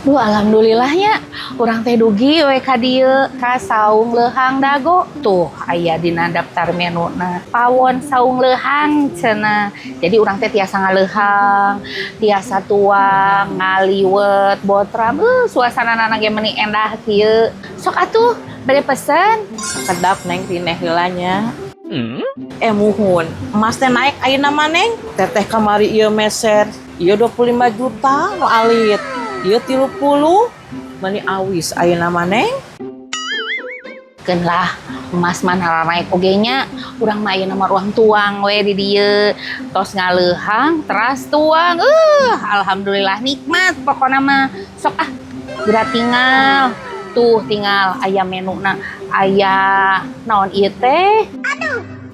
Duh, alhamdulillahnya urang teh dugi we ka dieu ka Saung Leuhang Dago. Tuh aya dina daftar menuna. Pawon Saung Leuhang cenah. Jadi urang teh tiasa ngaleuhang, tiasa tuang, ngaliwet, botram. Suasana ge meuni endah kieu. Sok atuh bade pesen. Kedap, Neng, tineh heula nya. Eh, muhun, emas teh naik ayeuna mah, Neng. Teteh kamari ieu meser, ieu 25 juta nu alit. Ieu 30, meni awis ayeuna mah, Neng. Keun lah, emas mah naik oge nya. Urang mah ayeuna mah urang tuang we di dieu. Tos ngaleuhang, teras tuang. Alhamdulillah nikmat pokona mah. Sok ah, geura tinggal. Tuh tinggal aya menuna, aya naon ieu teh?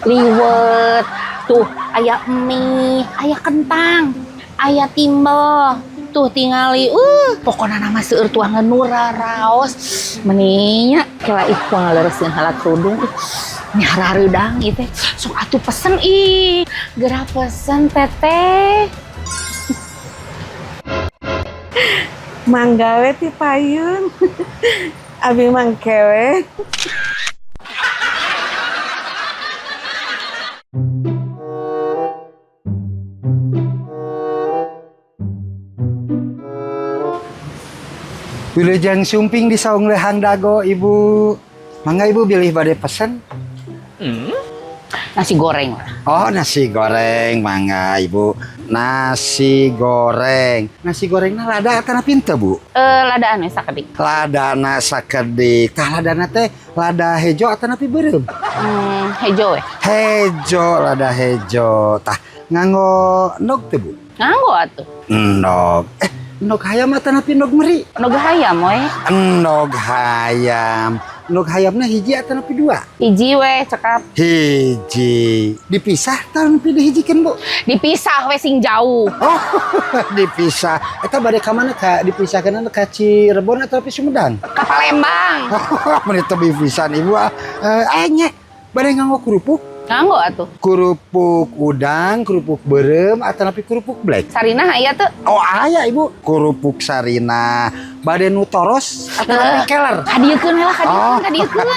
Liwet. Tuh aya mie, aya kentang, aya timbel. Tuh tingali, pokona nama seueur tuangan nu raraos. Meni nya kela ih ku ngalereskeun heula kerudung. Ih, nya harareudang ieu teh. Sok atuh pesen ih. Geura pesen, Teteh. Mangga we ti payun. Abi mangke we. Wilujeng sumping di Saung Leuhang Dago, Ibu. Mangga, Ibu, bilih bade pesen. Nasi goreng lah. Oh, nasi goreng, mangga, Ibu. Nasi goreng. Nasi gorengna lada atanapi henteu, Bu? Eh, ladaan we sakedik. Ladana sakedik. Tah, ladana teh lada hejo atanapi beureum? Hejo we. Hejo, lada hejo. Tah, nganggo endog teh, Bu? Nganggo atuh. Endog. Eh, endog hayam atanapi endog meri? Endog hayam we. Endog hayam. Endog hayamna hiji atanapi dua? Hiji we cekap. Hiji. Dipisah atanapi dihijikeun, Bu? Dipisah we sing jauh. Oh, dipisah. Eta bade ka mana ka dipisahkeun ka Cirebon atanapi Sumedang? Ka Palembang. Oh, meuni tebih pisan Ibu ah. Eh, nya bade nganggo kerupuk? Nganggo atuh. Kerupuk udang, kerupuk beureum atanapi kerupuk black? Sarinah aya teu? Oh, aya, Ibu. Kerupuk sarina. Bade nu toros atanapi keler? Kadieukeun we lah, kadieukeun, Oh. kadieukeun.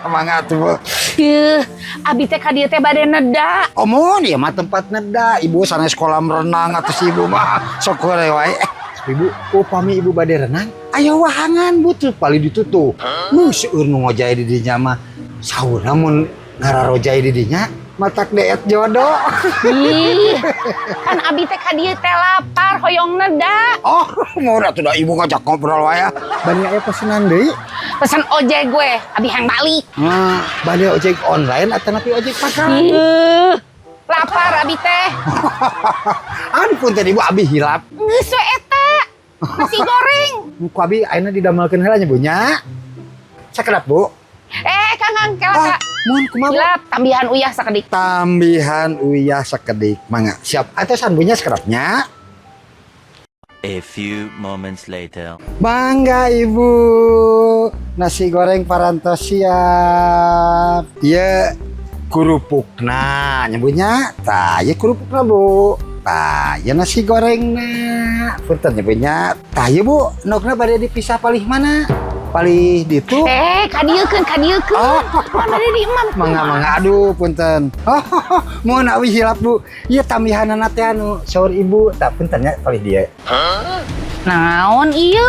Mangga atuh, Bu. Yeuh, abi teh ka dieu teh bade neda. Oh, mun ieu mah tempat neda. Ibu sanes kolam renang atuh si Ibu mah. Sok we wae. Eh, tapi Bu, upami Ibu bade renang, aya wahangan, Bu, tuh paling ditutup. Nu seueur nu ngojay di dinya mah. Saurna mun ngararojay di dinya matak deet jodoh. Ih, kan abi teh ka dieu teh lapar hoyong neda. Oh, mau atuh da Ibu ngajak ngobrol wae. Bade aya pesenan deui? Pesen ojek gue, abi hayang balik. Nah, bade ojek online atanapi ojek pangkalan? Ih, lapar abi teh. Aduh, punten, Ibu, abi hilap. Geus we eta. Nasi goreng. Ku abi ayeuna didamelkeun heula nya, Bu, nya. Sakedap, Bu. Eh, Kang, Kang, kela Ah, Kak. mun kumaha, Bu? Hilap, tambihan uyah sakedik. Tambihan uyah sakedik. Mangga, siap. Atosan, Bu, nya sakedapnya. A few moments later. Mangga, Ibu. Nasi goreng parantos siap. Ieu kerupukna nya, Bu, nya. Tah, ieu kerupukna, Bu. Tah, ieu nasi gorengna. Punten nya, Bu, nya. Tah, ieu, Bu, endogna bade dipisah palih mana? Palih ditu? Eh, kadieukeun, kadieukeun. Oh. Mana di imam? Mangga, mangga, aduh, punten. Oh, mun awi hilap, Bu. Ieu tambihanana teh anu saur Ibu. Tah, punten nya palih dieu. Naon ieu?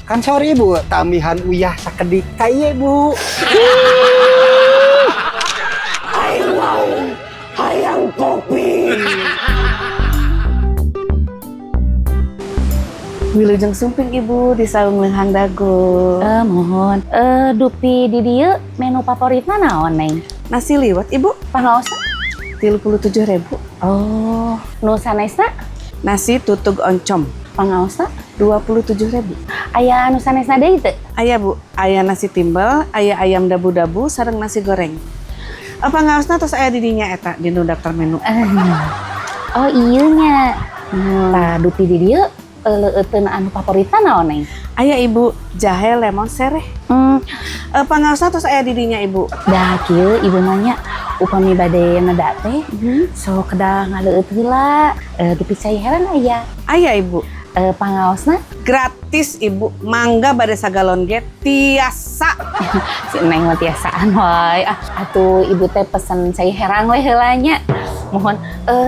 Kan saur Ibu tambihan uyah sakedik. Ka ieu, Bu. Aing mau hayang kopi. Wilujeng sumping, Ibu, di Saung Leuhang Dago. Eh, mohon. Eh, dupi di dieu menu favoritna naon, Neng? Nasi liwet, Ibu. Pangaosna? 37.000. Oh, nu sanesna? Nasi tutug oncom. Pangaosna? 27.000. Aya nu sanesna deui teu? Aya, Bu, aya nasi timbel, aya ayam dabu-dabu sareng nasi goreng. Apa ngaosna tos aya di dinya eta di nu daftar menu. Oh iya nya. Tah, dupi di dieu leueuteun anu favoritna naon, Neng? Aya, Ibu, jahe lemon sereh. Pangaosna tos aya di dinya, Ibu. Dah kieu, Ibu nanya, upami bade neda teh so kedah ngaleueut heula. Dupi cai herang aya? Aya, Ibu. Pangaosna? Gratis, Ibu. Mangga bade sagalon ge tiasa. Si Neng mah tiasaan wae. Ah, atuh Ibu teh pesen cai herang we heula nya. Mohon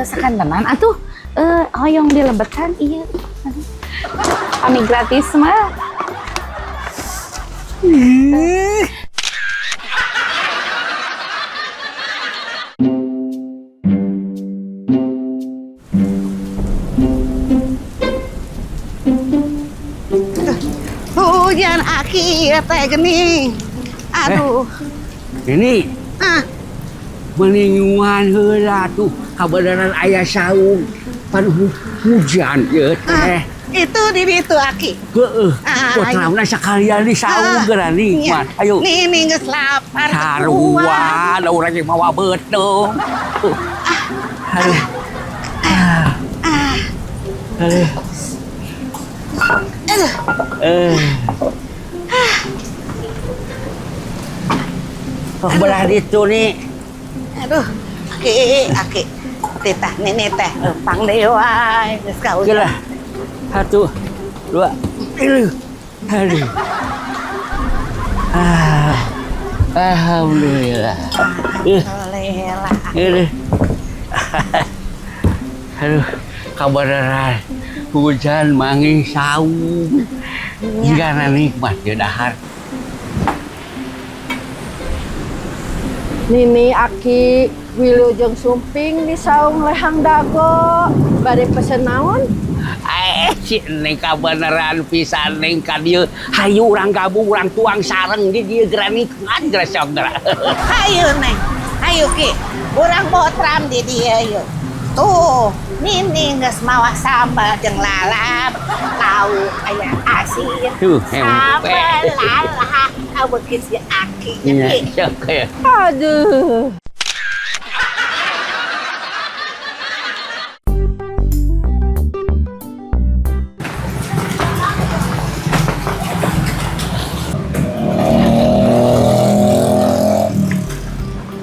sakantenan atuh hoyong dilebetan ieu. Kami gratis mah. Hujan akhir teh geuning. Aduh. Ini Ah, meninguan heula tuh kabeneran aya saung pan hujan ieu teh. Itu di ditu, Aki. Heeh. Ah, Potramna sakalian di saung geura nikmat. Ayo. Nih, nih geus lapar. Sarua, da urang ge mawa beuteung. Aduh. Ah. Aduh. Aduh. Eh. Kok belah ditu nih? Aduh. Aki, Aki. Titah nini teh lempang deui wae geus ka Oke lah. Satu, dua, tilu. Aduh. Ah. Alhamdulillah. Alhamdulillah. Aduh. Aduh, kabeneran hujan manggih saung. Jigana nikmat ya dahar. Nini, Aki, wilujeng sumping di Saung Lehang Dago. Bade pesen naon? Eh, si Neng kabeneran pisan Neng ka dieu. Hayu urang gabung, urang tuang sareng di dieu geura nikmat geura sok geura. Hayu, Neng. Hayu, Ki. Urang botram di dieu yuk. Tuh, Nini geus mawa sambal jeung lalap, lauk aya asin. Tuh, Sambal lalap, aweuk si Aki nya, Iya, Ki. sok ya. Aduh.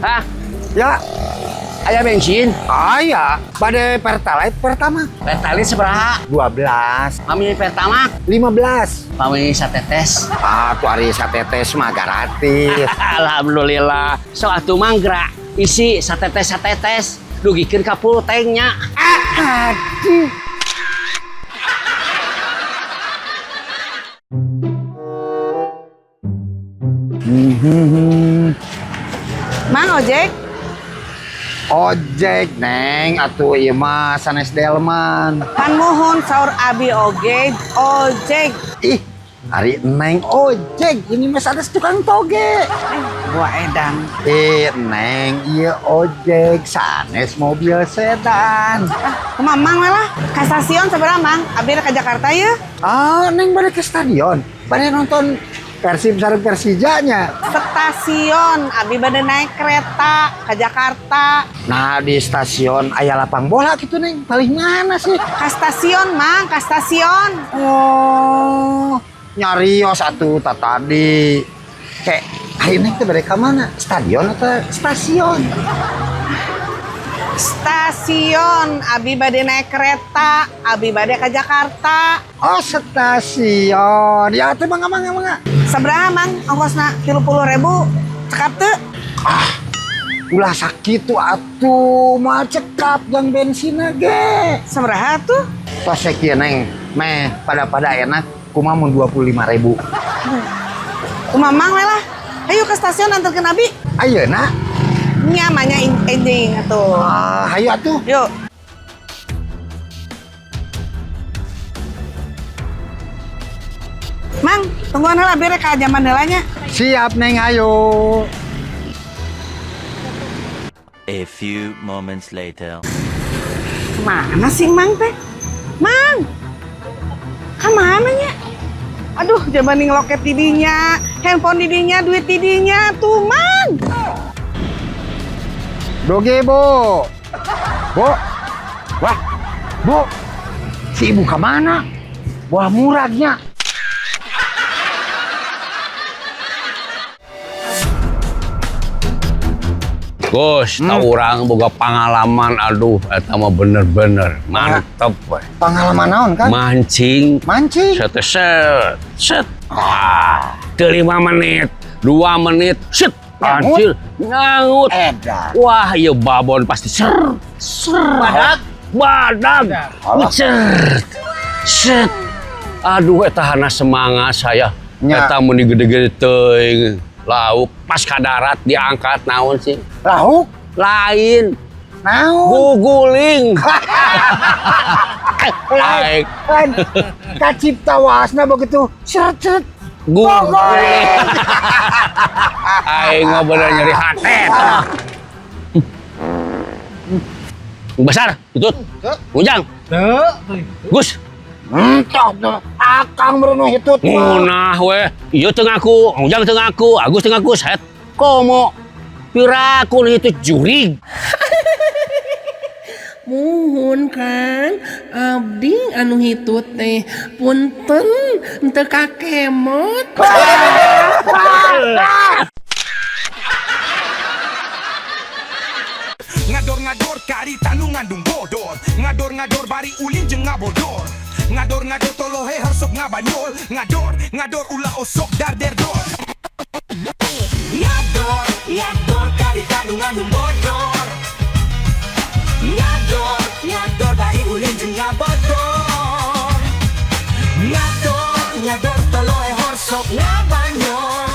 Hah? Ya, Aya bensin? Aya. Bade Pertalite Pertamax? Pertalite sabaraha? 12. Pami Pertamax? 15. Pami satetes. Ah, tuh ari satetes mah gratis. Alhamdulillah. So atuh manggra isi satetes satetes dugikeun ka full tanknya. Aduh. Mang, ojek? Ojek, Neng, atuh ieu mah sanes delman. Pan muhun saur abi oge ojek. Ih, ari Neng ojek, ini mah sanes tukang toge. Gua edan. Eh, Neng, ieu ojek sanes mobil sedan. Ah, kumaha Mang we lah. Ka stasiun sabaraha, Mang? Abi rek ka Jakarta ya. Ah, Neng balik ke stadion. Balik nonton Persib sareng Persija nya. Stasiun, abi bade naik kereta ke Jakarta. Nah, di stasiun aya lapang bola gitu, Neng. Paling mana sih? Ka stasiun, Mang, ka stasiun. Oh, nyarios atuh tadi. Kayak, ayo Neng teh bade ka mana? Stadion atau stasiun? Stasiun, abi bade naik kereta, abi bade ke Jakarta. Oh, stasiun. Ya, atuh mangga mangga mangga. Sabaraha, Mang? Ongkosna 30.000. Cekap teu? Ulah sakitu atuh, moal cekap yang bensin ge. Sabaraha tuh? Tos kieu, Neng, meh pada-pada enak kumaha mun 25.000. Kumaha Mang we lah. Ayo ke stasiun anterkeun abi. Ayeuna? Nya manya enjing atuh. Ah, hayu atuh. Yuk. Mang, tungguan heula abi rek ka jamban heula nya. Siap, Neng, ayo. A few moments later. Kemana sih Mang teh? Mang! Kemana nya? Aduh, jamban loket didinya, handphone didinya, duit didinya, tuh Mang. Dugi, Bu. Bu. Wah, Bu. Si ibu ka mana? Buah muragnya. Gus, tau urang boga pengalaman, aduh, eta mah bener-bener mantep we. Pengalaman naon kan? Mancing, Mancing. set set set. Ah, teu 5 menit, 2 menit, set, anjir, ngangut. Edan. Wah, ieu babon pasti ser, ser. Badag, badag. Alah. Set, set. Aduh, eta hana semangat saya. Nya. Eta mun digede-gede teuing. Lauk pas ka darat diangkat naon sih? Lauk. Lain, Naon? guguling. Lain. Lain, Lain. Kacipta wasna begitu. Seret seret. guguling. Aing mah bener nyeri hati eta mah. Besar, itu. Ujang. Gus, Entah tuh. Akang merenuh hitut mah. ngunah we. Ieu teu ngaku, Ujang teu ngaku, Agus teu ngaku, set. Komo. Piraku nu itu jurig. Muhun Kang, abdi anu hitut teh punten teu kakemot. Ngador-ngador karita nu ngandung bodor. Ngador-ngador bari ulin jeung ngabodor. Ngador-ngador tolohe sok ngabanyol. Ngador, ngador ulah osok darderdor. Ngador, ngador karita nu ngandung bodor. Ngador, ngador bari ulin jeung ngabodor. Ngador, ngador tolohe sok ngabanyol.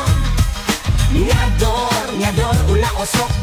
Ngador, ngador ulah osok.